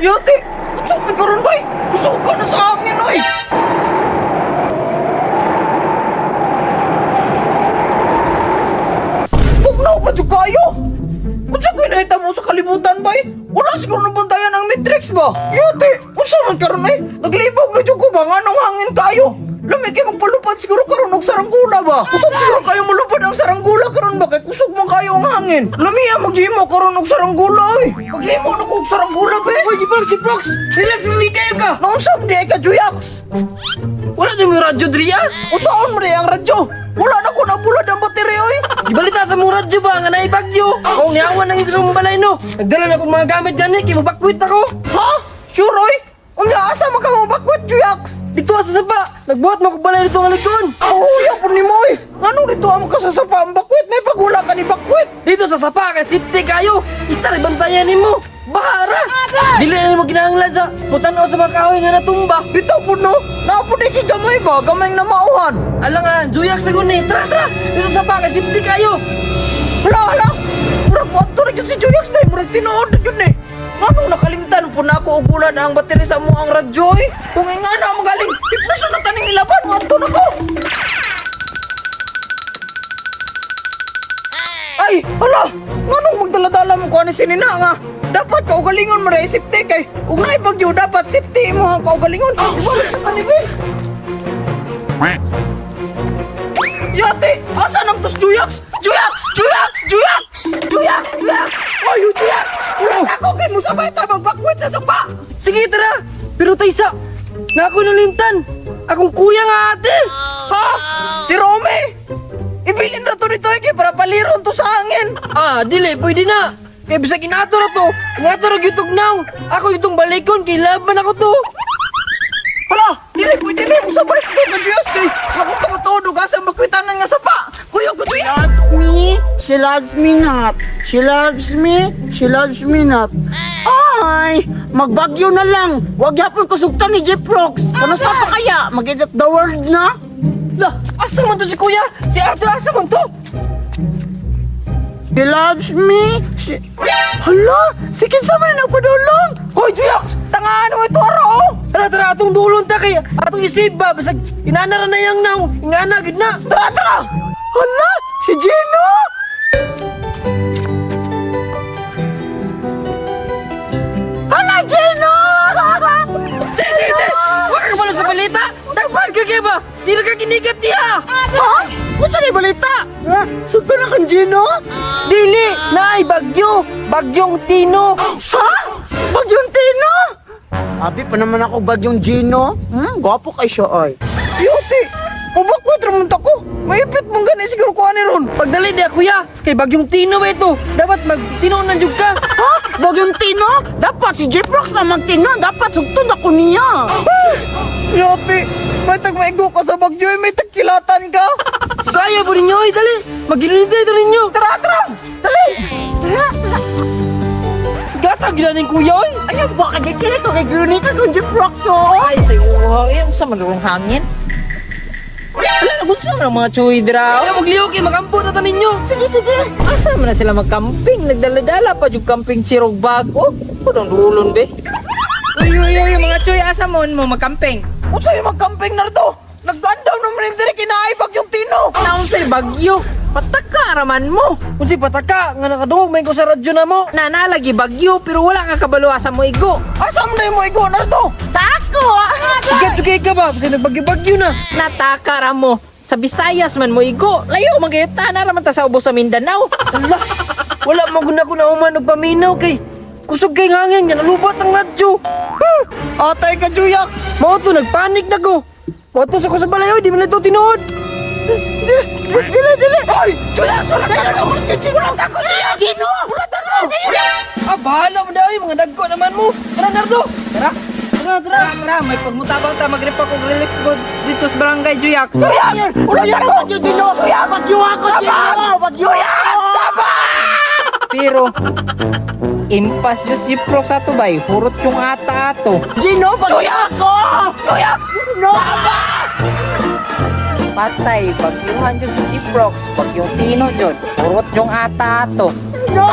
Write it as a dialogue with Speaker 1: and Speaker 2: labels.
Speaker 1: Yate! Unsa man karon bay? Kusog ka na sa hangin oy. Tugnaw pa jud kayo. Unsa kay nahitabo sa kalibutan bay? Wala siguro nabantayan ang Matrix ba? Yate, unsa man karon ay? Naglibog na jud ko ba nganong hangin kayo? Lami kay magpalupad siguro karon og saranggola ba? Kusog siguro kayo mulupad ang saranggola karon ba kay kusog man kayo ang hangin. Lami ang maghimo karon og saranggola oy. Maghimo na ko og saranggola be.
Speaker 2: Hoy, Jiprox, Jiprox! Relax lang kayo ka!
Speaker 1: Naunsa man di ay ka Juyax?
Speaker 2: Wala na yung radyo diri ah!
Speaker 1: Unsaon man di ang radyo? Wala na ko nabulad ang baterya oy.
Speaker 2: Gibalita sa mong radyo ba nga naibagyo? Kung niawan nang sa mong balay no. Nagdala na akong mga gamit gani kay mobakwit ako.
Speaker 1: Ha? Sure oy? Unya asa man ka mobakwit Juyax?
Speaker 2: Dito sa sapa, nagbuhat mo kog balay dito nga likon.
Speaker 1: Ahuya po ni mo oy. Ngano dito ang kasasapa ang bakwit? May pagula ka ni bakwit.
Speaker 2: Dito sa sapa kay safety kayo. Isa ra bantayan nimo. Bahara. Dili na nimo kinahanglan sa mutan-aw sa mga kahoy nga natumba.
Speaker 1: Bitaw po no. Naa po di kay gamay ba? Gamay na mauhan.
Speaker 2: Alangan, juyak sa guni. Tara, tara. Dito sa sapa kay safety kayo.
Speaker 1: Hala hala. Murag mo adto na gyud si Juyax bay. Murag tinuod na gyud ni. Nganong nakalimtan po na ako og bulad ang baterya sa mo ang radyo oy. Kung ingana mo galing, ipuso na taning nilaban mo adto na ko. Ay, hala! Nganong magdala-dala mo ko ani sinina nga? Dapat kaugalingon mo rin safety kay ug naay bagyo dapat safety mo ang kaugalingon. Ibalik na ni Bill. Yate, asa nang tos Juyax? Juyax, Juyax, Juyax! Juyax, Juyax! Oy, you Juyax! Ulat ako kay musabay ta magbakwit sa sapa.
Speaker 2: Sige, tara. Pero taysa, na ako nalimtan. Akong kuya nga ate.
Speaker 1: Ha? Si Romy? Ibilin ra to dito eh, kay para paliron to sa hangin.
Speaker 2: Ah, dili, pwede na. Kay bisag inato ra to, inato ra gyud tugnaw. Ako itong balikon kay laban ako to.
Speaker 1: Hala, dili pwede ni musabay ko ka Juyax kay ako ka matuod ug asa makwitanan nga sapa. Kuyo ko Juyax.
Speaker 3: Loves me, she loves me not. She loves me, she loves me not. Ay, magbagyo na lang. Wag yapon kusugtan ni Jeprox. Kano sa pa kaya? Mag-edit the world na?
Speaker 2: Lah, asa man to si kuya? Si ate asa man to?
Speaker 3: She loves me. She... Hala, si kinsa man ang nagpadulong?
Speaker 1: Hoy Juyax, tangahan mo ito ara oh.
Speaker 2: Tara, tara, atong dulon ta kay atong isip ba bisag inana ra na yang naw, ingana gid na.
Speaker 1: Tara, tara.
Speaker 3: Hala, si Gino! Hala, Gino!
Speaker 2: Te, te, te. Wa ka balo sa balita? Dagpan ka kay ba? Sila ka ginigat niya.
Speaker 3: Ha? Masa na balita? Ha? Sugto na kang Gino?
Speaker 2: Dili, naay bagyo, bagyong Tino.
Speaker 3: Ha? Bagyong Tino? Abi pa naman ako bagyong Gino. Gwapo kay siya ay.
Speaker 1: Yute, mubakwit ra man ta ko. Maipit mong gani siguro ko ani ron.
Speaker 2: Pagdali niya kuya, kay bagyong Tino ba ito? Dapat magtino na jud ka.
Speaker 3: Ha? Bagyong Tino? Dapat si Jeprox na magtino. Dapat sugtod ako niya.
Speaker 1: Yate, may tagmaigo ka sa bagyo, eh, may tagkilatan ka.
Speaker 2: Kaya po ninyo, ay dali. Mag-inunod ito ninyo.
Speaker 1: Tara, tara! Dali!
Speaker 2: Gatag gina ning kuya, oy.
Speaker 3: Ayaw ba kay kili ko kay Glunita kung Jeprox oh.
Speaker 4: Ay, sa uho. Eh, sa manurong hangin. Wala na, kung man ang mga chuy dra.
Speaker 2: Kaya magliho kay makampo ta ninyo.
Speaker 4: Sige, sige. Asa man na sila magkamping? Nagdala-dala pa yung camping chirog bag. Oh, kudong dulon be. Uy, uy, uy, mga chuy, asa mo mo magkamping?
Speaker 1: Unsay magkamping na rito? Nag-andaw naman yung diri kinaay bagyong Tino.
Speaker 4: Naunsay bagyo. Pataka raman mo.
Speaker 2: Unsay pataka nga nakadungog man ko sa radyo na mo.
Speaker 4: Nanalagi bagyo pero wala ka kabalo asa mo igo.
Speaker 1: Asa man na mo igo na rito?
Speaker 4: Sa ako.
Speaker 2: Igat jud kay ka ba? Kasi nagbagyo-bagyo na.
Speaker 4: Nataka ra mo. Sa Visayas man mo igo. Layo man kayo tanan raman ta sa ubos sa Mindanao.
Speaker 2: Ala, wala mo gud ako nauman og paminaw kay kusog kay hangin nga nalubat ang radyo.
Speaker 1: Atay ka, Juyax!
Speaker 2: Mao to nagpanik na ko. Mao to sa ko sa balay, oy, di man na to tinuod.
Speaker 3: Dili, dili.
Speaker 1: Hoy! Juyax! Wala ka na! Wala ta ko, Juyax! Wala ta ko!
Speaker 2: Ah, bahala mo daw, mga dagko naman mo. Tara, Nardo.
Speaker 4: Tara.
Speaker 2: Tara, tara.
Speaker 4: Tara, tara, may pagmutabang ta magripa kog relief goods dito sa barangay Juyax.
Speaker 3: Wala ako bagyo Gino. Bagyo ako Gino. Bagyo ako.
Speaker 4: Pero impas jud si Prox ato bay, hurot yung ata ato.
Speaker 3: Gino, bagyo ako.
Speaker 1: Juyax!
Speaker 3: Gino.
Speaker 4: Patay, bagyuhan jud si Prox, bagyong Tino jud, hurot yung ata ato.
Speaker 3: Gino.